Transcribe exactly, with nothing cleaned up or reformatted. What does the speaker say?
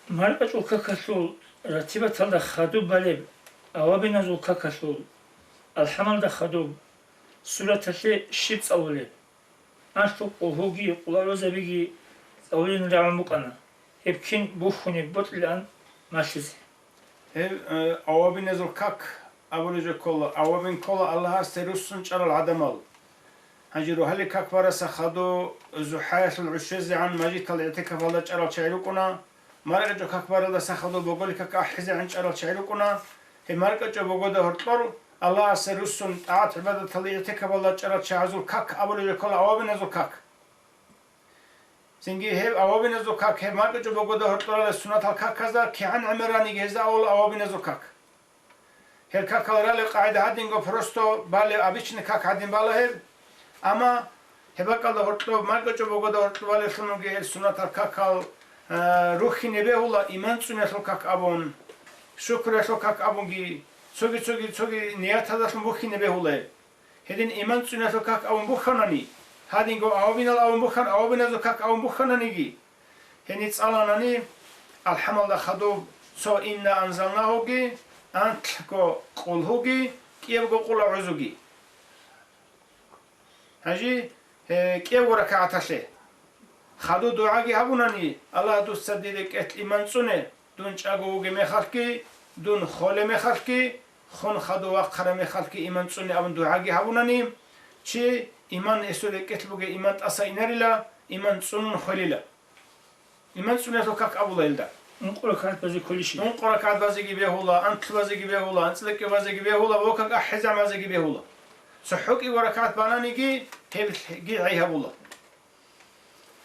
МаркӀачӀул какалъул ратибаталда хадуб балеб, авабиназул какалъул, алхӀамалда хадуб, сураталъе щиб цӀалулеб? Анлъго къулгьуги къуларазабиги цӀалулин рагӀун букӀана, гьеб кин бухьунеб бокьилаан малъизе. Гьеб, э, авабиназул как абулеб жо ккола, авабин ккола Аллагьасде руссун чӀарал гӀадамал. Гьанже рогьалил как бараса хадуб, ЗухӀаялъул гӀушризегӀан мажгиталда игӀтикафалда чӀарал чагӀи рукӀуна, маркӀачӀул как баралдаса хадуб боголил как ахӀизегӀан чӀарал чагӀи рукӀуна, гьеб маркӀачӀул богода гьоркьор Аллагьасде руссун тӀагӀат-гӀибадаталда игӀтикафалда чӀарал чагӀазул как абулеб жо ккола авабиназул как. Цинги гьеб авабиназул как, гьеб маркӀачӀул богода гьоркьоралел суннатал каказда кигӀан гӀемер раниги гьезда авула авабиназул как. Гьел какал ралел къагӀида гьадинго просто балеб, обычный как гьадин бала гьеб. Амма гьеб бакӀалда гьоркьоб, маркӀачӀул богода гьоркьоб балеллъун вугеб гьел суннатал какал, э, рухьине бегьула иман цӀуниялъул как абун, шукруялъул как абунги, цоги-цоги, цоги нияталдалъун бухьине бегьула гьеб. Гьедин иман цӀуниялъул как абун бухьанани, гьадинго авабинал абун бухьан, авабиназул как абун бухьананиги, гьениб цӀаланани, алхӀамалда хадуб цо инна анзалнагьуги, анлъго къулгьуги, кӀиябго къул агӀузуги. Гьанже, э, кӀиябго ракагӀаталъе. Хадуб дугӀаги гьабунани, Аллагь, дуца дир рекӀелъ иман цӀуне, дун чӀаго вугеб мехалъги, дун холеб мехалъги, хун хадуб вахъараб мехалъги иман цӀуне абун дугӀаги гьабунани, чи иман гьесул рекӀелъ бугеб иман тӀаса инарила, иман цӀунун хвелила. Иман цӀуниялъул как абула гьелда. Ункъо ракагӀат базе кколищ? Ункъо ракагӀат базеги бегьула, анлъго базеги бегьула, анцӀила кӀиго базеги бегьула, ва как ахӀизегӀан базеги бегьула. ЦохӀо кӀиго ракагӀат бананиги, гьебги гӀей гьабула.